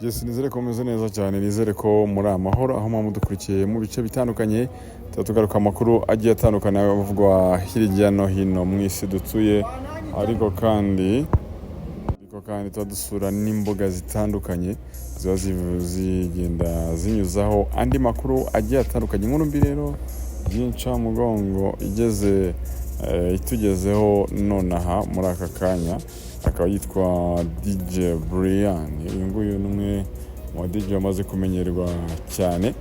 Yes, nizere ko mumeze neza cyane, nizere ko muri amahoro aho muba mudukurikiye mu bice bitandukanye. Tuba tugaruka amakuru agiye atandukanye avugwa hirya no hino mu isi dutuye, ariko kandi tuba dusura n'imbuga zitandukanye ziba zigenda zinyuzaho andi makuru agiye atandukanye. Inkuru mbi rero y'incamugongo igeze itugezeho nonaha muri aka kanya, akaba yitwa DJ Brian. Uyu nguyu ni umwe mu ba DJ bamaze kumenyerwa cyane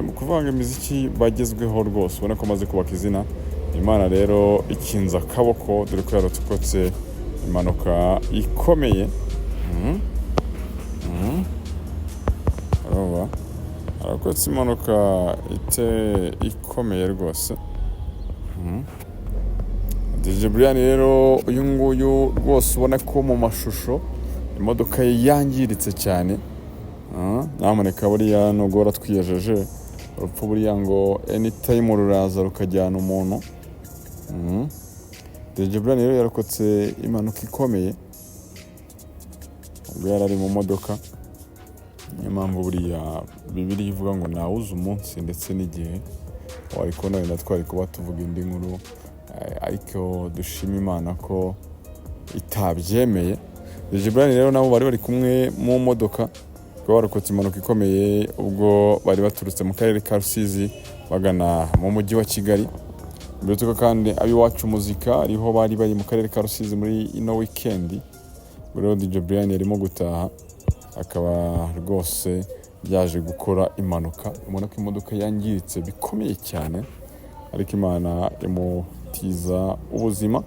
mu kuvanga imiziki bagezweho rwose, ubona ko amaze kubaka izina. Imana rero ikinze akaboko, dore ko yarokotse impanuka ikomeye. Urumva arokotse impanuka ikomeye rwose. DJ Brian rero, uyu nguyu rwose ubona ko mu mashusho imodoka ye yangiritse cyane. Nyamuneka buriya nubwo waratwiyejeje urupfu, buriya ngo anytime ruraza rukajyana umuntu. DJ Brian rero yarokotse impanuka ikomeye ubwo yari ari mu modoka. Niyo mpamvu buriya Bibiliya ivuga ngo ntawuzi umunsi ndetse n'igihe. Wari kubona wenda twari kuba tuvuga indi nkuru, ariko dushima Imana ko itabyemeye. DJ Brian rero nabo bari bari kumwe mu modoka bakaba barokotse impanuka ikomeye ubwo bari baturutse mu karere ka Rusizi bagana mu mujyi wa Kigali. Mbere ko kandi Ab'iwacu Muzika ariho bari bari mu karere ka Rusizi muri ino weekend. Ubwo rero DJ Brian yarimo gutaha, akaba rwose yaje gukora impanuka. Ubona ko imodoka yangiritse bikomeye cyane, ariko Imana imutiza ubuzima.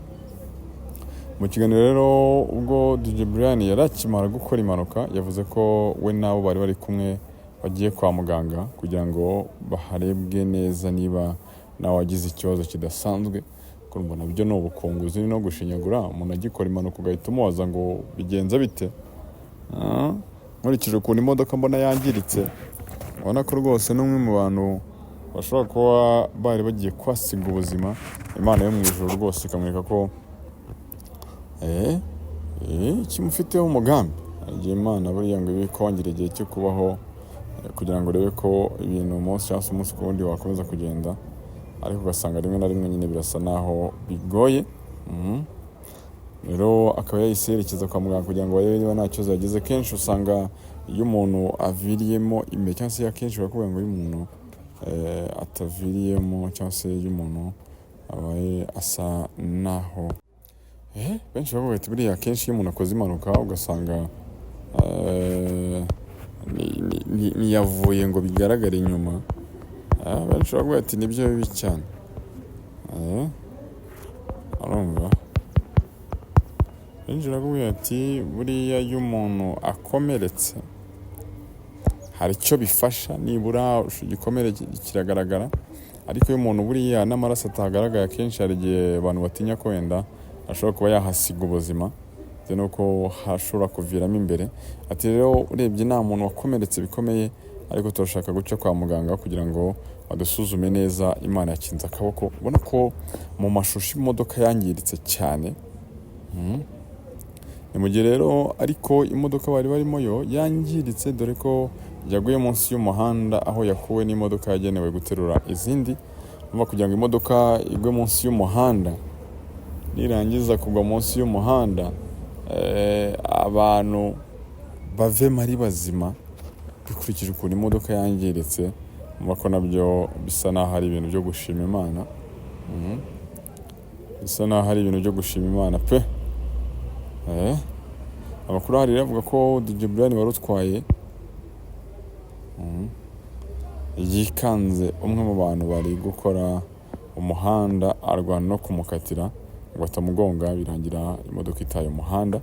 Mu kiganiro rero ubwo DJ Brian yari akimara gukora impanuka, yavuze ko we n'abo bari bari kumwe bagiye kwa muganga kugira ngo baharebwe neza niba nawe wagize ikibazo kidasanzwe. Kuko nabyo ni ubukunguzi no gushinyagura, umuntu agikora impanuka ugahita umubaza ngo bigenze bite? Nkurikije ukuntu imodoka mbona yangiritse, ubona ko rwose n'umwe mu bantu bashobora kuba bari bagiye kuhasiga ubuzima, Imana yo mu ijuru rwose ikamwereka ko ikimufiteho umugambi. Igihe Imana buriya ngo ibe ikongera igihe cyo kubaho, kugira ngo urebe ko ibintu umunsi cyangwa se umunsi ku wundi wakomeza kugenda, ariko ugasanga rimwe na rimwe nyine birasa naho bigoye. Rero akaba yahise yerekeza kwa muganga kugira ngo barebe niba nta kibazo yagize. Kenshi usanga iyo umuntu aviriyemo imbere, cyangwa se akenshi barakubwira ngo iyo umuntu ataviriyemo, cyangwa se iyo umuntu abaye asa naho benshi bavuga bati buriya akenshi iyo umuntu akoze impanuka ugasanga ntiyavuye ngo bigaragare inyuma, benshi bavuga ati nibyo bibi cyane. Urumva benshi barakubwira ati buriya iyo umuntu akomeretse hari icyo bifasha, nibura igikomere kiragaragara, ariko iyo umuntu buriya n'amaraso atagaragaye, akenshi hari igihe abantu batinya ko wenda ashobora kuba yahasiga ubuzima bitewe n'uko hashobora kuviramo imbere. Ati rero urebye nta muntu wakomeretse bikomeye, ariko turashaka guca kwa muganga kugira ngo badusuzume neza. Imana yakinze akaboko. Ubona ko mu mashusho imodoka yangiritse cyane. Ni mu gihe rero ariko imodoka bari barimo yo yangiritse, dore ko yaguye munsi y'umuhanda aho yakuwe n'imodoka yagenewe guterura izindi. Urumva kugira ngo imodoka igwe munsi y'umuhanda, nirangiza kugwa munsi y'umuhanda, abantu bavemo ari bazima, bikurikije ukuntu imodoka yangiritse, urumva ko nabyo bisa naho ari ibintu byo gushima Imana. Bisa naho ari ibintu byo gushima Imana pe. Amakuru ahari rero avuga ko DJ Brian wari utwaye yikanze umwe mu bantu bari gukora umuhanda, arwana no kumukatira ngo atamugonga, birangira imodoka itaye umuhanda.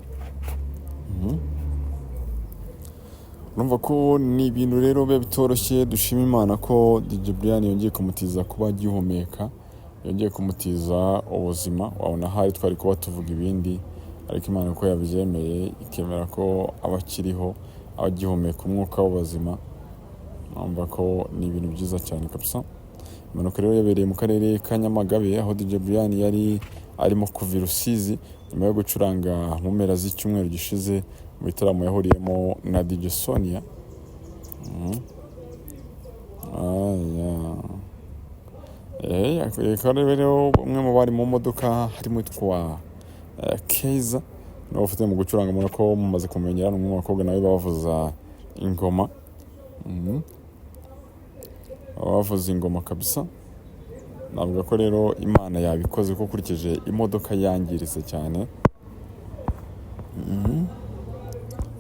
Urumva ko ni ibintu rero biba bitoroshye. Dushima Imana ko DJ Brian yongeye kumutiza kuba agihumeka, yongeye kumutiza ubuzima. Wabona ahari twari kuba tuvuga ibindi, ariko Imana ko yabyemeye, ikemera ko aba akiriho, aba agihumeka umwuka w'ubuzima, urumva ko ni ibintu byiza cyane kabisa. Impanuka rero yabereye mu karere ka Nyamagabe, aho DJ Brian yari arimo kuva i Rusizi nyuma yo gucuranga mu mpera z'icyumweru gishize. Mu bitaramo yahuriyemo na DJ Sonia. Aya. Akaba rero umwe mu bari mu modoka harimo witwa Keza, nawe ufite mu gucuranga. Mubona ko mumaze kumenyera, ni umwe mu bakobwa nawe bavuza ingoma. Bavuza ingoma kabisa. Navuga ko rero Imana yabikoze, kuko ukurikije imodoka yangiritse cyane.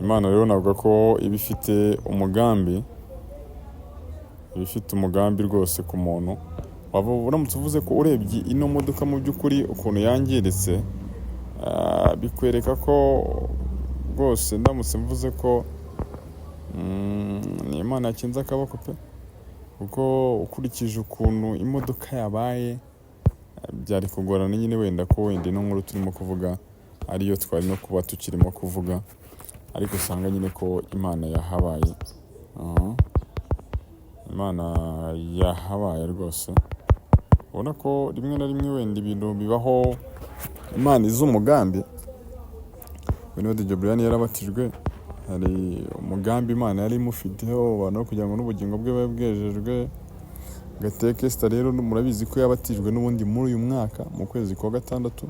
Imana rero navuga ko iba ifite umugambi, iba ifite umugambi rwose ku muntu. Waba uramutse uvuze ko urebye ino modoka mu by'ukuri ukuntu yangiritse, bikwereka ko rwose ndamutse mvuze ko ni Imana yakinze akaboko pe, kuko ukurikije ukuntu imodoka yabaye, byari kugorana nyine wenda ko wenda ino nkuru turimo kuvuga ariyo twari no kuba tukirimo kuvuga, ariko usanga nyine ko Imana yahabaye. Aha. Imana yahabaye rwose. Ubona ko rimwe na rimwe wenda ibintu bibaho Imana izi umugambi. Niba DJ Brian yarabatijwe, hari umugambi Imana yari imufiteho abantu kugira ngo n'ubugingo bwe bube bwejejwe. Gateka Esther rero murabizi ko yabatijwe n'ubundi muri uyu mwaka mu kwezi kwa gatandatu.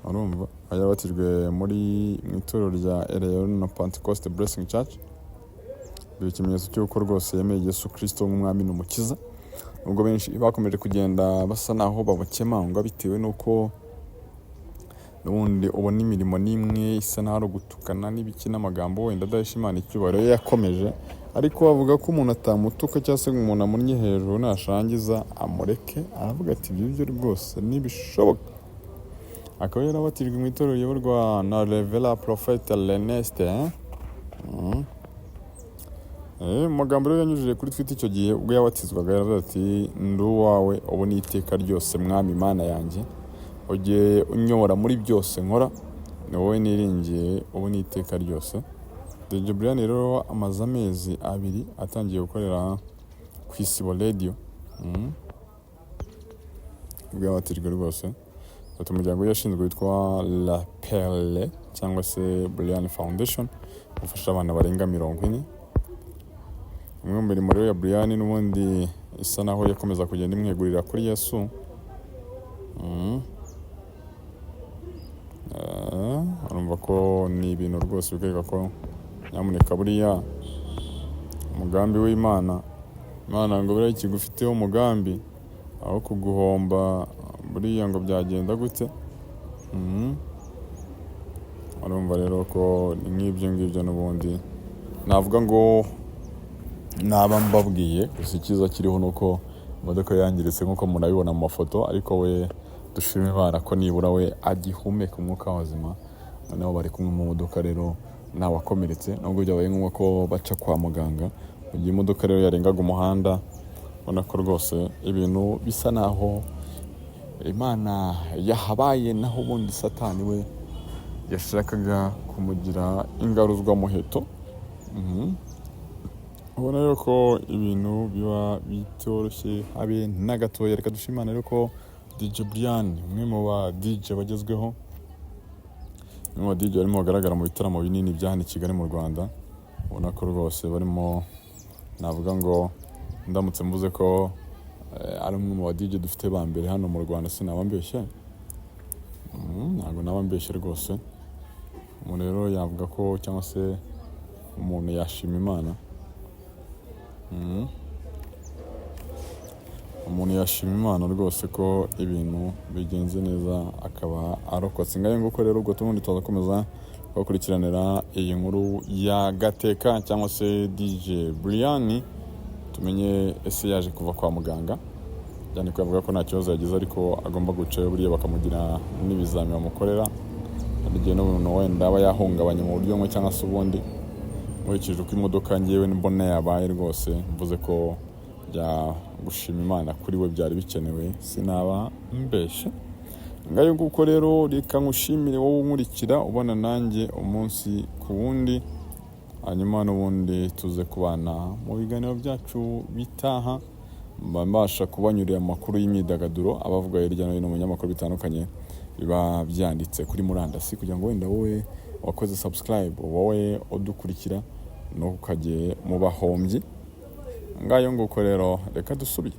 Urumva yabatijwe muri mu itorero rya Eleona Pentecost Blessing Church, biba ikimenyetso cy'uko rwose yemeye Yesu Kristo nk'umwami n'umukiza, nubwo benshi bakomeje kugenda basa naho babukemangwa bitewe n'uko n'ubundi ubona imirimo n'imwe isa n'aho ari ugutukana n'ibiki n'amagambo wenda adahesha Imana icyubahiro. Yo yakomeje, ariko bavuga ko umuntu atamutuka cyangwa se ngo umuntu amunnye hejuru, nashangiza amureke. Aravuga ati: "Ibyo byo rwose ntibishoboka." Akaba yarabatijwe mu itorero riyoborwa na Reverend Prophet Ernest, eh? Mu magambo rero yanyujije kuri Twitter icyo gihe ubwo yabatizwaga, yaravuze ati: "Ndi uwawe ubu n'iteka ryose, Mwami Imana yanjye, ujye unyobora muri byose nkora, ni wowe niringiye ubu n'iteka ryose." DJ Brian rero amaze amezi 2 atangiye gukorera ku Isibo Radio. Ubwo yabatijwe rwose, ati umuryango we yashinzwe witwa La Perle cyangwa se Brian Foundation ufasha abana barenga 40. Umwe mu mirimo rero ya Brian n'ubundi isa naho yakomeza kugenda imwegurira kuri Yesu. Urumva ko ni ibintu rwose bikwereka ko nyamuneka buriya umugambi w'Imana, Imana ngo buriya ikigufiteho umugambi aho kuguhomba, buriya ngo byagenda gute? Urumva rero ko ni nk'ibyo ngibyo n'ubundi navuga ngo naba mbabwiye. Gusa icyiza kiriho ni uko imodoka yangiritse nk'uko murabibona mu mafoto, ariko we dushima Imana ko nibura we agihumeka umwuka w'abazima. Noneho bari kumwe mu modoka rero ntawakomeretse, nubwo byabaye ngombwa ko baca kwa muganga. Mu gihe imodoka rero yarengaga umuhanda, ubona ko rwose ibintu bisa naho Imana yahabaye, naho ubundi Satani we yashakaga kumugira ingaruzwamuheto. Ubona rero ko ibintu biba bitoroshye habe na gatoya. Reka dushime Imana rero ko DJ Brian, umwe mu ba DJ bagezweho, umwe mu ba DJ barimo bagaragara mu bitaramo binini bya hano i Kigali mu Rwanda, ubona ko rwose barimo, navuga ngo ndamutse mvuze ko ari umwe mu ba DJ dufite ba mbere hano mu Rwanda, sinaba mbeshye. Ntabwo naba mbeshye rwose. Umuntu rero yavuga ko cyangwa se umuntu yashima Imana. Umuntu yashima Imana rwose ko ibintu bigenze neza, akaba arokotse. Ngayo nguko rero, ubwo tubundi tuzakomeza kubakurikiranira iyi nkuru ya Gateka cyangwa se DJ Brian, tumenye ese yaje kuva kwa muganga, cyane ko yavuga ko nta kibazo yagize, ariko agomba gucayo buriya bakamugira n'ibizami bamukorera. Hari igihe n'umuntu wenda aba yahungabanye mu buryo bumwe cyangwa se ubundi. Nkurikije uko imodoka ngewe mbona yabaye, rwose mvuze ko bya gushima Imana kuri we byari bikenewe, sinaba mbeshye. Ngayo nguko rero, reka nkushimire wowe unkurikira ubona nanjye umunsi ku wundi, hanyuma n'ubundi tuze kubana mu biganiro byacu bitaha. Mba mbasha kubanyurira amakuru y'imyidagaduro abavuga hirya no hino mu binyamakuru bitandukanye. Biba byanditse kuri murandasi kugira ngo wenda wowe wakoze subscribe, wowe udukurikira, ntukajye mu bahombyi. Ngayo nguko rero, reka dusubire.